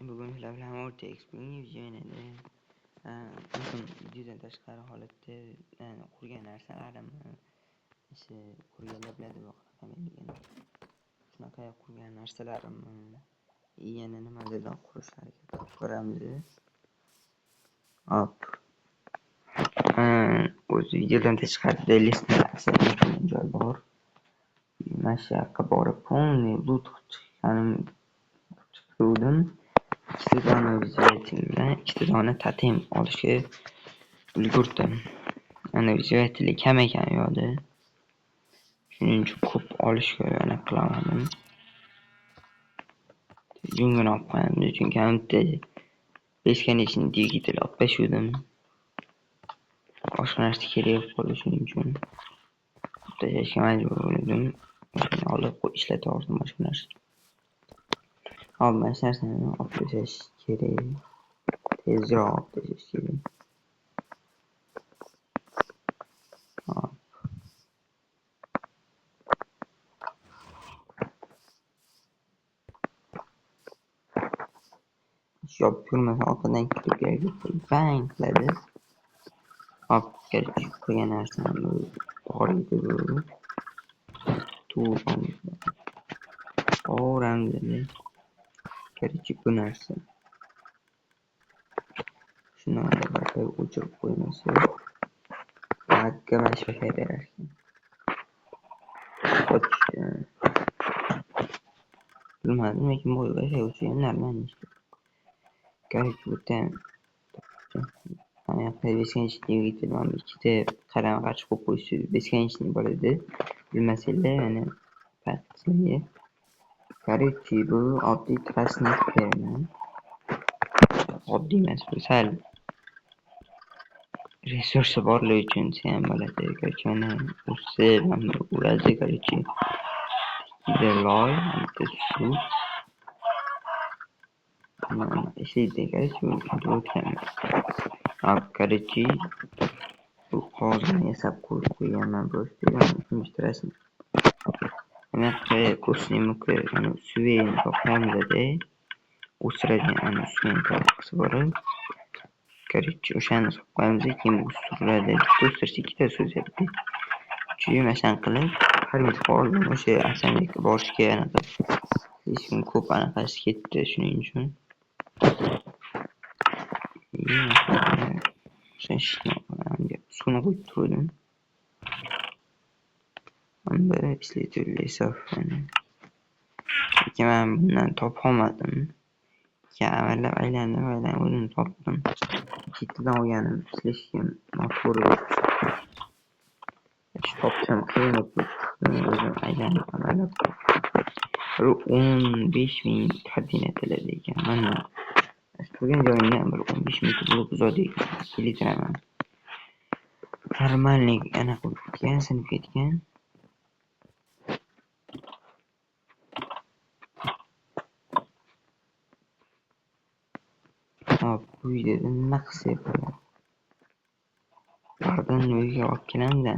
Bugun sizlar bilan Vortex bugungi videoda o'zim videodan tashqari holatda qurgan narsalarimni o'sha ko'rganlar biladi bu qanaqaligini. Shunaqa qurgan narsalarimni yana nimalardan qurish harakat qilib ko'ramiz. Hop. O'zi videodan tashqarida listni joy bor. Mana shu yoqqa borib полный loot qilib chiqqanim chiquvdim. Ikkita dona visualizer bilan ikkita dona totem olishga ulgurdim. Ana visualizer kam ekan u yoqda. Shuning uchun ko'p olishga anaqa qilolmadim. Jungini olib qo'yamiz, chunki bitta бесконечный dvigatel olib tashladim. Boshqa narsa kerak yo'q qoldi, shuning uchun tashlashga majbur bo'ldim. O'shani olib ishlataverdim boshqa narsa. Hop, mana shu narsani olib tashlash kerak. Tezroq olib tashlash kerak. Hop. Yopib ko'rmasa orqadan kirib kelib bang qiladi. Hop, короче, qilgan narsam bor edi bu. To'g'ri. Короче, bu narsa. Shuni Wi-Fi o'chirib qo'ymasa, lagga mana shu Wi-Fi berar ekan. Bilmadim, lekin bu Wi-Fi o'chirgan нормально ishlaydi. Короче, bu yerda бесконечный dvigatel mana ikkita qarama-qarshi qo'yib qo'yishsa бесконечный bo'ladi. Bilmasanglar, mana sizlarga. Короче, bu oddiy тростник ferma. Oddiy emas, bu sal resursi borlar uchun ham bo'ladi. Короче, mana o'sib, mana uradi, короче. Ikkita loy, bitta suv. Mana ishlaydi, короче, o'tganman. Hop, короче, bu qog'ozni yasab qo'yib qo'yganman просто, ikkinchi тростник. Bunaqa костный мука, mana suvini to'klamizda o'stiradigan ana suvini topqisi bor. Короче, o'shani solib qo'yamiz, keyin o'stiriladi. Bitta o'stirsa ikkita o'sadi. Chunki mana shunaqa qilib farmit qoldim. O'sha Asanlikka borishga anaqa hech kim ko'p anaqasi ketdi, shuning uchun. Suvni qo'yib turdim. Bir исследователь lekin men bundan topolmadim. Keyin amallab aylandim, aylanib o'zim topdim. Chetdan olganim слишком noto'g'ri. Topishim qiyin bo'lib chiqdi. O'zim aylanib amallab bir 15 ming koordinatalarda ekan. Mana turgan joyimdan bir 15 metr bo'lib uzoqda ekan. Нормальный anaqa bo'lib ketgan, sinib ketgan. Hop, bu videoda nima qilsak bo'ladi? Bardani uyga olib kelamda.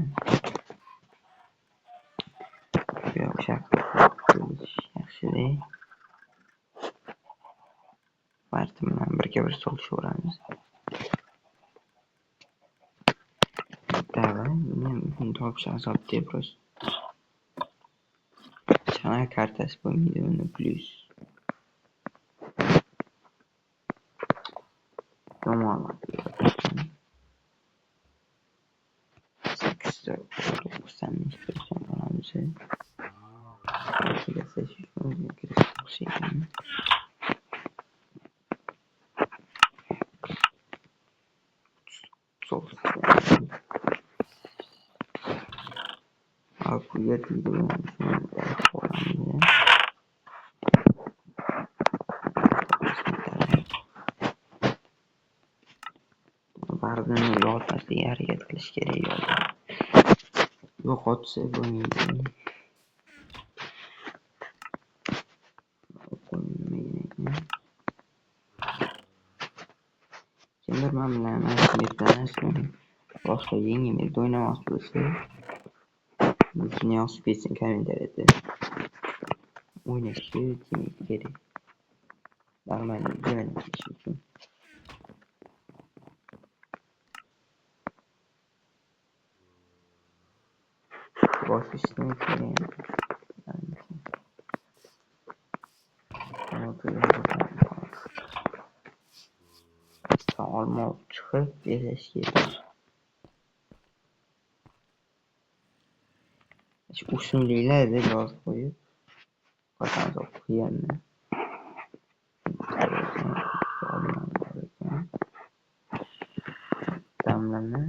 Yo'q, o'sha yaxshi-da. Bartim bilan birga bir solishaveramiz. Давай, buni topish azobda просто. Chana kartasi bo'lmaydi uni plyus. Yomon. 8 to'qqiz olamiz. Hop, bu yerda bardini yo'qotmaslikka harakat qilish kerak. Yo'qotsa bo'lmaydi. Kimdir men bilan mana boshqa yangi mapda o'ynamoqchi bo'lsa, buni yozib ketsin kommentariyada. O'ynashga demak kerak. Normal jo'nab ketish uchun. Bosishni keyin olma olib chiqib yasash kerak. Shu o'simliklar deb yozib qo'yib, qasam qo'yganman. Damlama.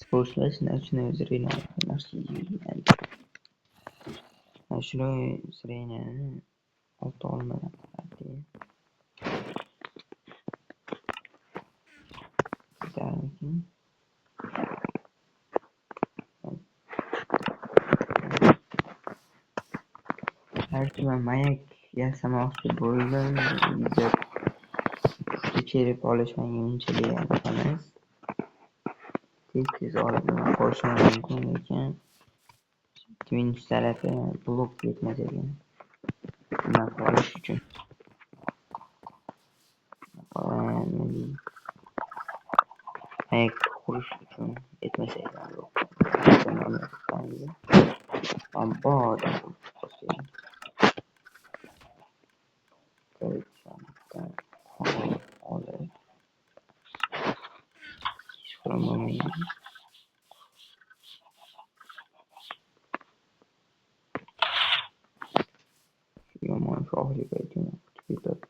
Sportlar начинают зрение. Начинаю зрение olti olmadan ketarmikin? Har mayak yasamoqchi bo'ldim. Pushti olish menga unchalik aniq emas. Tez-tez olib nima qolishim mumkin, lekin minus tarafi blok yetmas ekan. Nima olish uchun. Mayak qurish uchun yetmas ekan blok. Yomon shohlik aytgan ketadi.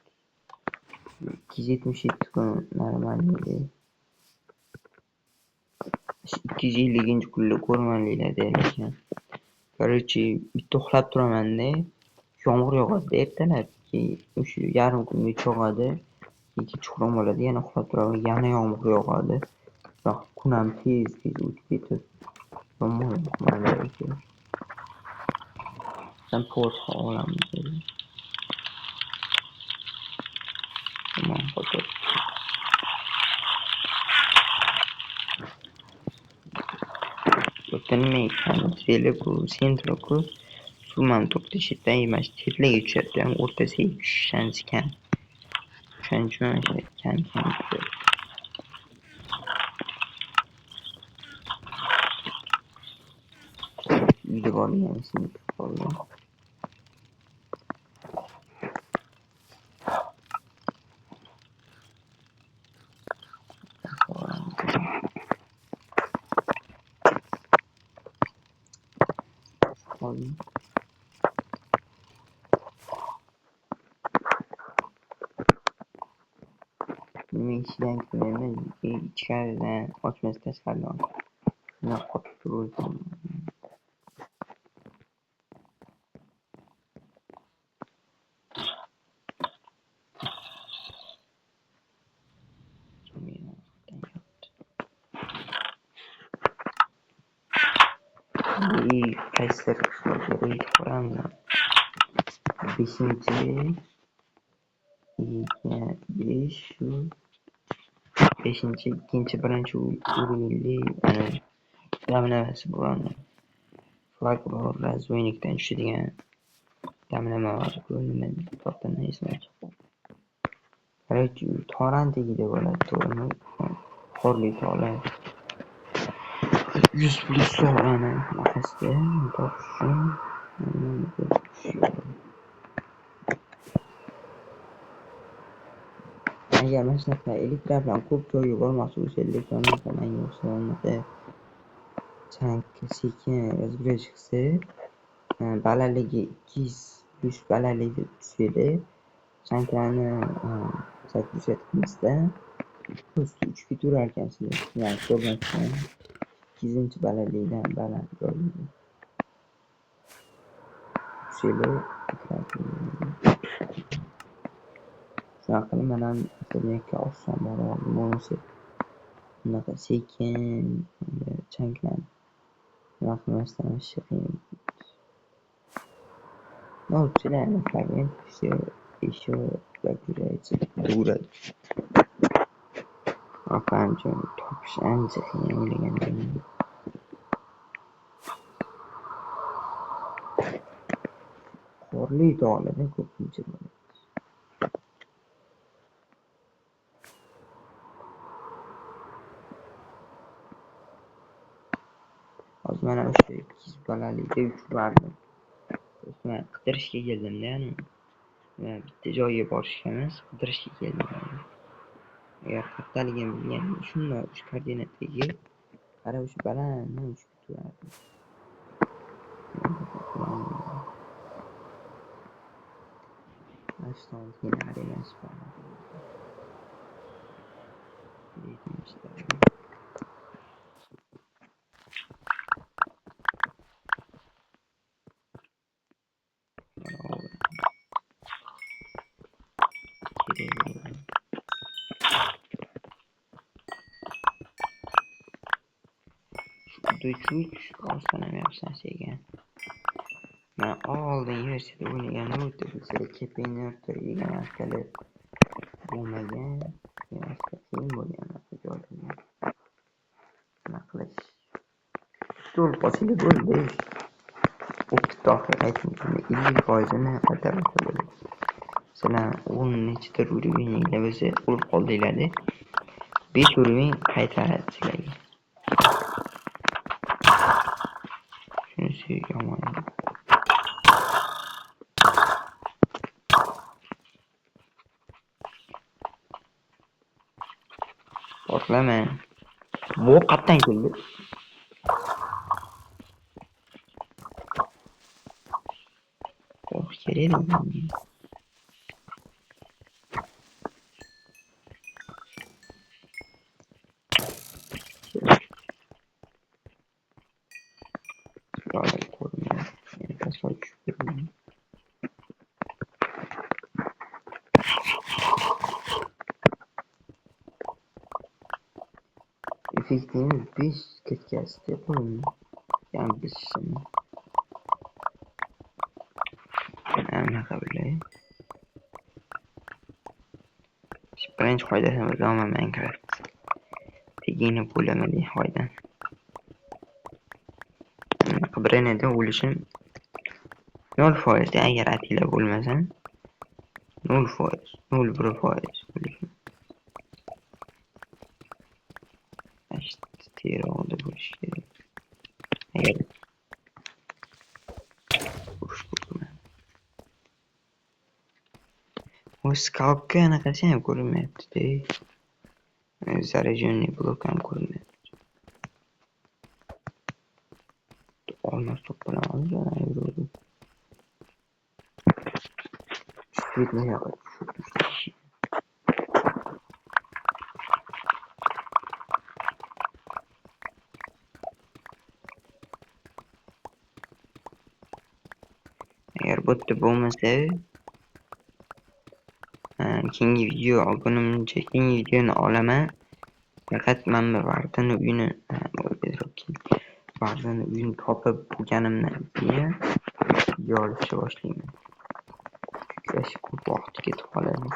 277 kun normallik. 250-kunni ko'rmanliklar ekan. Короче, bitta uxlab turaman-da, yomg'ir yog'adi ertalab, keyin o'sha yarim kungacha yog'adi, keyin kechqurun bo'ladi, yana uxlab turaman, yana yomg'ir yog'adi. Kun ham tez-tez o'tib ketib, yomon ekan. Sen port olamiz. Yomon qo'yib. Nima ekan bu sentroku suv mana to'xtashdan emas, chetlarga tushadi, ham o'rtasiga tushishansi kam. O'shaning uchun kam kam tushadi. Uyda borgan sinib qoldi. Nima ishidan kutmayman, ichkaridan ochmas tashqaridan shundoq qotib turib. Qaysidir qishloqqa reyd qilamiz. 5-chi 5 shu 5-chi 2-chi 1-chi uровеньli ana damlamasi bor. Flag bor, razboynikdan tushadigan damlama bor-ku, nima topdan esimdan chiqdi. Короче, toran tagida bo'ladi, to'g'rimi? Qorli tog'lar. 100 plyus sovg'ani orqasida topish uchun. Agar mana shunaqa elektr bilan ko'p joyga bormoqchi bo'lsangiz, lekin unaqa menga o'xshagan unaqa chang sekin razgruza chiqsa, balandligi 200 plyus balandlikda tushadi. Changlarni загрузать qilmasdan просто uchib ketaverar ekansizlar. Ya'ni ko'rmasdan 200 balandlikdan baland joyga tushadi. Shunaqa qilib man ham internetga oson borib oldim. Bo'lmasa unaqa sekin changlarni nima qilmasdan вообще qiyin. Ну, реально фрагмент все еще загружается turadi. Ancha topish ancha qiyin o'ylagandan. Qor Qorli tog'larda ko'pincha bo'ladi. Hozir mana o'sha 200 balalikda uchib. Men qidirishga keldim-da, ya'ni bitta joyga borishga emas, qidirishga keldim. Agar qayerdaligini bilganimda shundoq o'sha koordinataga qarab o'sha balanddan uchib ketardim. Uch rostdan ham yaxshi narsa ekan. Men oldingi versiyada o'ynaganimda o'ta bilsa kepenertor degan narsalar bo'lmagan, qiyin bo'lgan joylarda. Nima qilish? To'l qolsa bo'ldi. O'qitdi oxiri aytdim, 50%ni qaytarib bo'ladi. Masalan, 10 nechidir uровеньlar bo'lsa, o'lib qoldinglar-da, 5 uровень qaytaradi sizlarga. Shunisi yomon. Portlama. Bu qayerdan keldi? Oh, kerak edi. Effektini 5 ketkazdi qo'limni. Yani biz şimdi. Anaqa bilay. Birinchi qoidasini bilolman Minecraft. Tegini bo'laman degan qoida. Anaqa birinida o'lishim 0% agar atinglar bo'lmasa 0%, 0,1% o'lishim. Teroqda bo'lishi kerak. Agar urush bo'lma. O skalpga anaqasi ham ko'rinmayapti-da. Заряженный blok ham ko'rinmayapti. Olmos to'plam oldim. Svetni yoqib. Agar bu yerda bo'lmasa, keyingi video olgunimcha keyingi videoni olaman. Faqat men bir Vardani uyini Vardani uyini topib bo'lganimdan keyin video olishni boshlayman. Chunki ko'p vaqt ketib qoladi.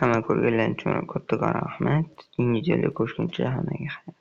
Hamma ko'rganlar uchun kattakon rahmat. Keyingi videoda ko'rishguncha hammaga xayr.